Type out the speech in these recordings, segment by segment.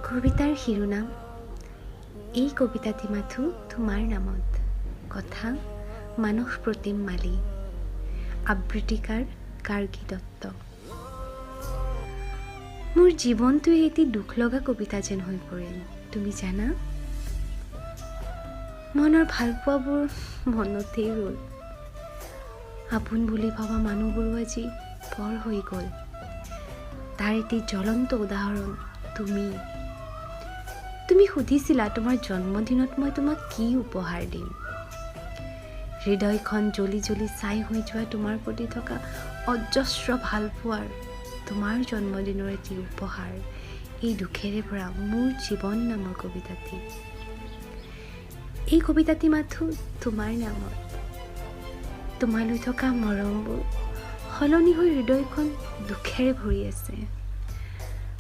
কবিতাৰ শিৰোনাম, এই কবিতাটি মাথো তোমাৰ নামত। কথা মানস প্ৰতিম মালী, আবৃত্তিকাৰ গাৰ্গী দত্ত। মোৰ জীৱনটোৱে এটি দুখ লগা কবিতা যেন হৈ পৰিল, তুমি জানা। মনৰ ভালপোৱাবোৰ মনতেই ৰ'ল। আপোন বুলি ভবা মানুহবোৰো আজি পৰ হৈ গ'ল। তাৰ এটি জ্বলন্ত উদাহৰণ তুমি। তুমি সুধিছিলা, তোমাৰ জন্মদিনত মই তোমাক কি উপহাৰ দিম। হৃদয়খন জ্বলি জ্বলি ছাই হৈ যোৱা তোমাৰ প্ৰতি থকা অজস্ৰ ভালপোৱাৰ তোমাৰ জন্মদিনৰ এটি উপহাৰ এই দুখেৰে ভৰা মোৰ জীৱন নামৰ কবিতাটি। এই কবিতাটি মাথো তোমাৰ নামত। তোমালৈ থকা মৰমবোৰ সলনি হৈ হৃদয়খন দুখেৰে ভৰি আছে।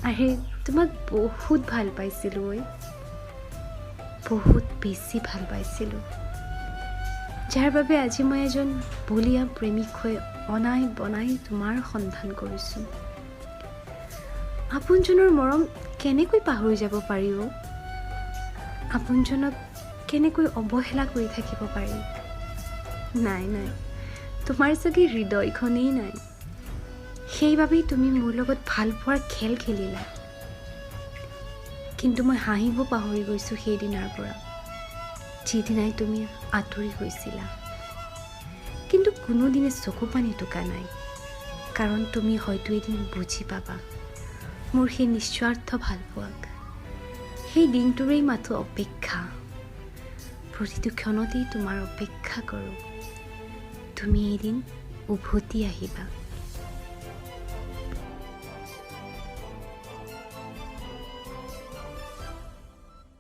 আৰে, তোমাক বহুত ভাল পাইছিলোঁ ঐ, বহুত বেছি ভাল পাইছিলোঁ, যাৰ বাবে আজি মই এজন বলীয়া প্ৰেমিক হৈ অনাই বনাই তোমাৰ সন্ধান কৰিছোঁ। আপোনজনৰ মৰম কেনেকৈ পাহৰি যাব পাৰি অ'? আপোনজনক কেনেকৈ অৱহেলা কৰি থাকিব পাৰি? নাই নাই, তোমাৰ চাগে হৃদয়খনেই নাই। সেইবাবেই তুমি মোৰ লগত ভাল পোৱাৰ খেল খেলিলা। কিন্তু মই হাঁহিব পাহৰি গৈছোঁ সেইদিনাৰ পৰা, যিদিনাই তুমি আঁতৰি গৈছিলা। কিন্তু কোনোদিনে চকু পানী টোকা নাই, কাৰণ তুমি হয়তো এদিন বুজি পাবা মোৰ সেই নিস্বাৰ্থ ভালপোৱাক। সেই দিনটোৰেই মাথো অপেক্ষা। প্ৰতিটো ক্ষণতেই তোমাৰ অপেক্ষা কৰোঁ, তুমি এদিন উভতি আহিবা।